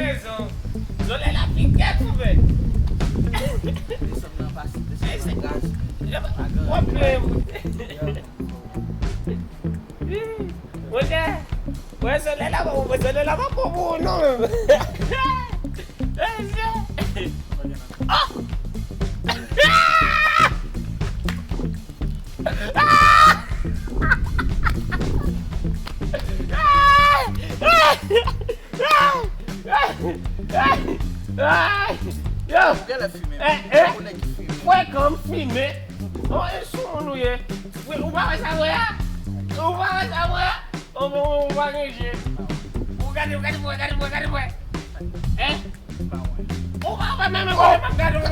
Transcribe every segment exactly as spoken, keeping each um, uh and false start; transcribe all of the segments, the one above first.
gen rezon. Solèy la pike tou, men. Desann nan pa, desann nan gaz. Pa gen. W ap plenn. Monchè, wè solèy la, wè solèy la pa bon pou ou non, menm. Mesye. Ah! Yo! Ou genlè fimen, eh, eh, ou nèg ki fimen. Frekan, m fimen. Oh, e sou moun ou ye. Ou pa wè sa m wè a? Ou pa wè sa m wè a? Oh, bon, ou pa gen je. Ou gade, ou gade, ou gade, ou gade, ou gade. Hein? Ou pa wè menm kote m ap gade w.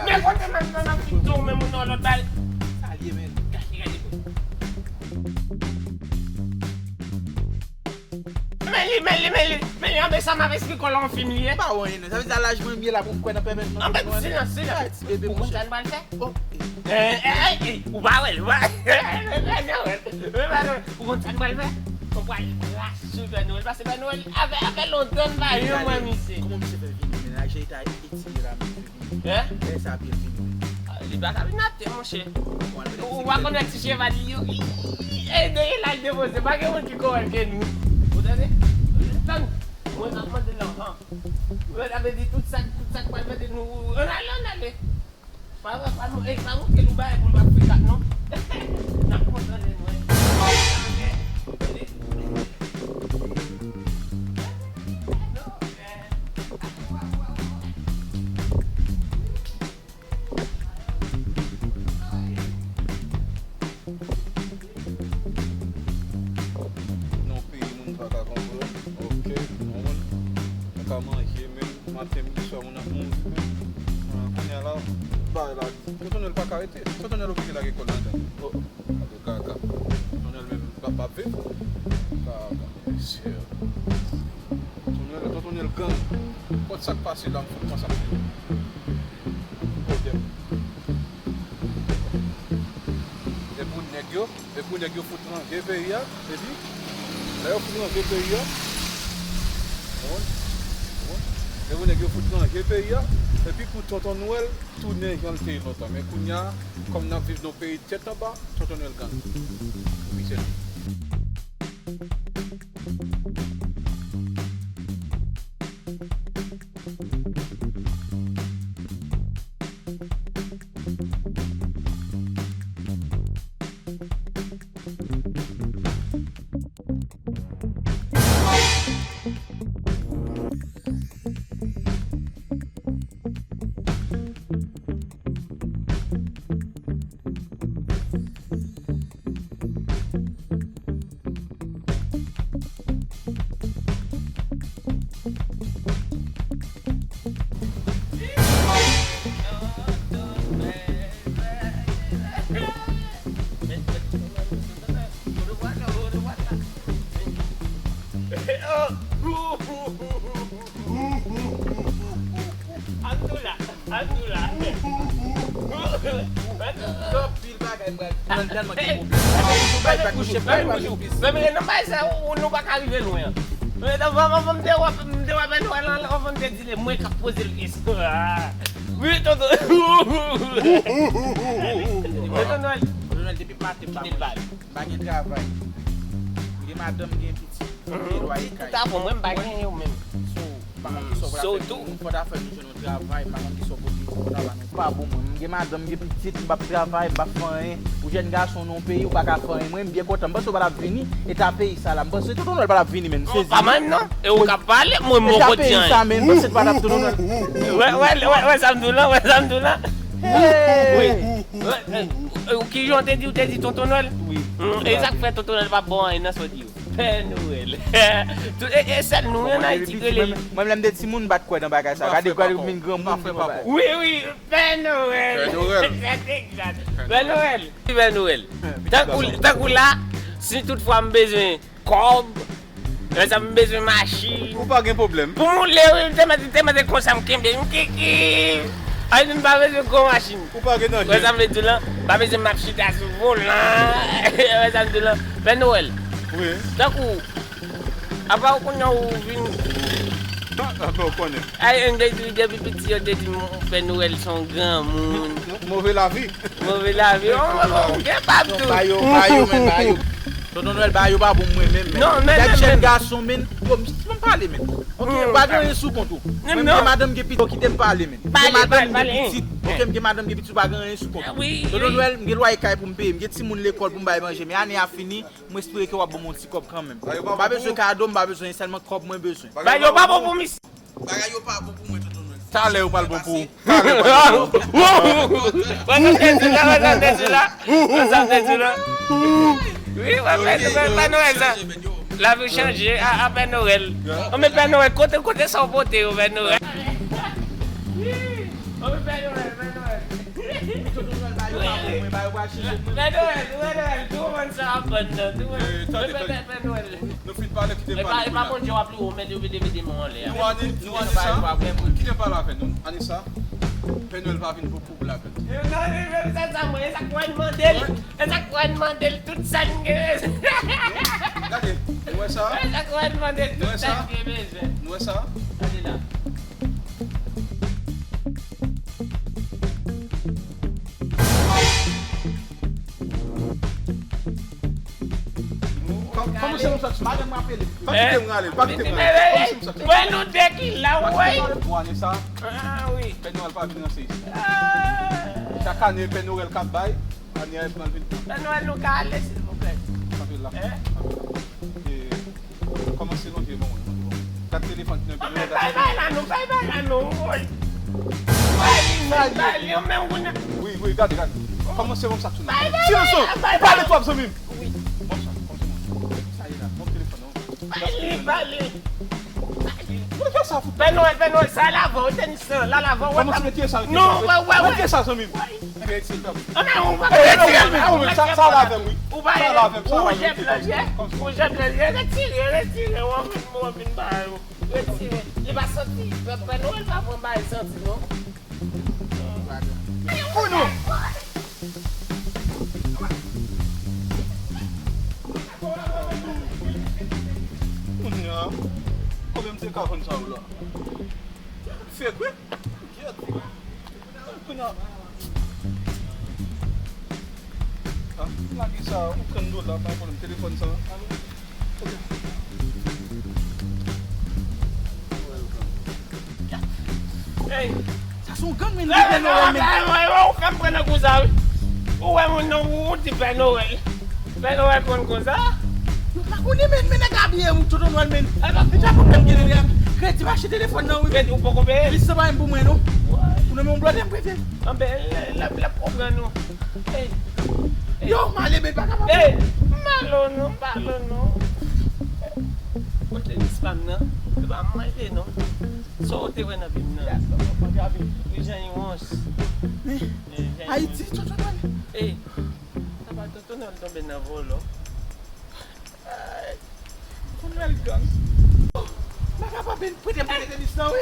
Men kote m ap, m ap fin tou menm ou nan lòt bay. Sa l ye, men. Gade, gade. Men li, men li, men li, men li, anben sa m ap esplike w la yon fim li ye. M pa wè anyen non. Sa vle di a laj mwen m ye la pou m kwè nan pèmèt non. Anben silans, silans. Ti bebe monchè. Ou konn sa n pral fè? Oh. Eh, eh, eh, eh, ou pa wè l, ou pa wè l. Ou konn sa n pral fè? Ou pral rache Pè Nwèl, pase Pè Nwèl avè, avè lontan n pa janm wè misye. Kòman misye fè vini? Menaj li ta etidye la, misye vini. Hein? Lè sa ap vini. Ah, li pa ka vin atè, monchè. Ou pa konnen ti cheval li yo. Ey, dèyè l al depoze, pa gen moun ki kòrèk ke nou. Ou tande? Tann, mwen ap mande l anhan. Mwen ap di tout sa, tout sa k pral mande nou. Ann ale, ann ale. Pa, pa, pa, nou, ey, pa montre nou bagay pou nou pa frikat, non. N ap kontan lè nou, ey. Nan peyi moun pa ka konprann. Ok, moun pa ka manje, menm maten, midi, swa, moun ap mouri menm. Ah, kounye a la, bagay la, Tonton Nwèl pa ka rete. Tonton Nwèl oblije lage kò l nan gang. Oh, oh. Gade kaka. Tonton Nwèl menm pa, pa viv. Kaka, mesye. Tonton Nwèl, Tonton Nwèl gang. Nenpòt sa k pase la, m fout panse ap fini. Pwoblèm. E pou nèg yo, e pou nèg yo fout ranje peyi a, epi lè yo fout ranje peyi a, ou konprann? Ou konprann? E pou nèg yo fout ranje peyi a, epi pou Tonton Nwèl tounen jan l te ye lontan. Men kounye a, kòm n ap viv nan yon peyi tèt anba, Tonton Nwèl gang. Wi, se li. Ann tou la, ann tou la. Bagay, mwen, mwen tèlman gen pwoblèm. Mwen bay bak, mwen bay bak. Mwen, mwen, nan bagay sa, ou, nou pa ka rive lwen an. Mwen, nan, avan, avan m te wè, m te wè Pè Nwèl an, avan m te di li, mwen k ap poze l kesyon. Wi, tonton. Tonton Nwèl. Tonton Nwèl, depi maten, m pa manje. M pa gen travay. M gen madanm, m gen pitit. M gen lwaye kay. Tout avan, mwen, m pa gen yo menm. So, m pa konn kisa w pral fè pou nou. Fò ta fè nou jwenn yon travay, m pa konn kisa w pote pou nou, pa bon mwen. M gen madanm, m gen pitit, m p ap travay, m p ap fè anyen. Ou jèn gason nan yon peyi, ou pa ka fè anyen. Mwen, m byen kontan. M panse w pa t ap vini, eta peyi sa la. M panse Tonton Nwèl pa t ap vini, menn. Sezi, pa menm non. E ou k ap pale, mwen, m poko di anyen. Eta peyi sa, menn. M panse l pa t ap Tonton Nwèl. Wè, wè, wè, wè sa m di w lan, wè sa m di w lan. Wi. Wè, e, e, kijan w te di, w te di Tonton Nwèl? Wi. E sa k fè Tonton Nwèl pa bon anyen nan sa w di yo. Pè Nwèl. Tout, e, e sèl nou, yon Ayiti k rele li. Mwen, lè m te timoun, m pa t kwè nan bagay sa. Gade, gade, m vin granmoun. Wi, wi, Pè Nwèl. Pè Nwèl. Gade, gade. Pè Nwèl. Pè Nwèl. Tankou, tankou la, si toutfwa m bezwen kòb, lè sa m bezwen machin. Ou pa gen pwoblèm. Pou m woule, wi, m te mèt, te mèt konsa, m kenbe, m kiki. Ay, m pa bezwen gwo machin. Ou pa gen danje. Wè sa m vle di w lan? M pa bezwen m ap chita sou volan. Wè sa m di w lan? Pè Nwèl. Wi. Tankou, apa w konnen ou vin. Ah, apa w konnen. Ay, m te di, depi piti, yo te di m, Pè Nwèl se yon granmoun. Mo-, mo-, move lavi. Move lavi. Oh, oh, oh, gen pa tou. Ba yo, ba yo, men, ba yo. Tonton Nwèl, ba yo pa bon mwen menm, men. Non, men, men, men. Jèn gason, men. Yo, m, m pale, men. Ok, ou pa gen anyen sou kont ou. Mwen, m gen madanm, gen pitit, kite m pale, men. M gen madanm, m gen pitit. Ok, m gen madanm, gen pitit, ou pa gen anyen sou kont ou. Tonton Nwèl, m gen lwaye kay pou m peye, m gen timoun lekòl pou m bay manje, men ane a fini, mwen espere ke w ap ban m yon ti kòb kanmenm. M pa bezwen kado, m pa bezwen, sèlman kòb mwen bezwen. Ba yo pa bon pou misye. Bagay yo pa bon pou mwen, Tonton Nwèl. Talè yo pral bon pou ou. Talè yo pral bon pou ou. Wè sa m te di la, wè sa m te di la. Wè sa m te di la. Wi, wè, Pè Nwèl, Pè Nwèl sa. Lavi chanje a, a Pè Nwèl. An, men Pè Nwèl, kote, kote sa w pote yo, Pè Nwèl? Wi. An, men Pè Nwèl, Pè Nwèl. Wi. Pè Nwèl, Pè Nwèl, tou moun sa ap vann nan, tou moun. Pè, Pè, Pè Nwèl. Nou fin pale, kite m pale kounye a. E pa, e pa Bondye w ap louwe, w met, w mete, mete men w anlè a. Nou ane, nou ane sa, kite m pale avè nou. Ane sa, Pè Nwèl pa vin pou, pou blablate. E nan, e nan, sa, sa, mwen, e sa k wè n mande l, e sa k wè n mande l tout sa n gen bezwen. Gade, nou wè sa? E sa k wè n mande l tout sa n gen bezwen. Nou wè sa? Gade la. Kòm, kòman se konsa ti madanm m rapele? Pa kite m rale, pa kite m rale. Kòman se konsa ti madanm? Wè nou de ki la, wè. Pou ane sa, Pè Nwèl pa vin ranse isit. Chak ane, Pè Nwèl k ap bay, ane a, pral vin pran. Pè Nwèl, nou ka ale, silvouplè? Kanpe la. Kanpe la. Kòmanse lonje ban mwen. Kat telefòn ki nan pi. Bay, bay la non, bay, bay la non, woy. Bay li, bay li, bay li, men ou konnen. Wi, wi, gade, gade. Kòmanse konsa tou non. Silans non. Ou pale twòp, zanmi m. Wi. Bon sa, bon sa. Sa ye la, bon telefòn non. Bay li, bay li. Bay li. Mwen fè sa fout. Pè Nwèl, Pè Nwèl, sa la avè w, tenis lan, la avè w. Kòmanse retire sa, retire sa. Non, wè, wè, wè. Retire sa, zanmi m. Anmè, ou pa ka retire l. Sa, sa la avè m, wi. Ou pa retire l. Ou jèt lè, ou jèt lè, retire, retire, w ap vin, w ap vin ba yo. Retire. Li pa santi, Pè, Pè Nwèl pa pran bagay santi, non. Kou nou. Kounye a, konbyen m te ka vann sa yo la? Fèk, wi. Kounya. Ah, lage sa, ou pran dola, pa pwoblèm, telefòn sa. Hey! Sa se yon gang, men, li Pè Nwèl, men. Ou fè m pran nan kou sa, wi. Ou wè moun nan, ou di Pè Nwèl. Pè Nwèl konn konsa? Yo pa konnen, men, men nèg abiye, ou Tonton Nwèl, men. Deja pwoblèm gen, kredi mache telefòn nan, wi. Kredi ou poko peye? Li se pa menm pou mwen, non. Ou nan men yon blòdè, m prefere. Anben, l, l, l ap, l ap konprann ou. Ey, ey. Yo, m ale, men pa kapab. Ey, m pa lo non, m pa lo non. Kote mis pa m nan? Se pa mwen te non. Sa w te wè nan vi m nan? Li jan yon wons. Men, Ayiti, Tonton Nwèl. Ey, sa pa Tonton Nwèl tonbe nan vòlò. Ay, Tonton Nwèl gang. M pa kapab vin prete m prete tenis lan, wi.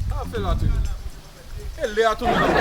Sa fè la tou. E lè a tounen nan.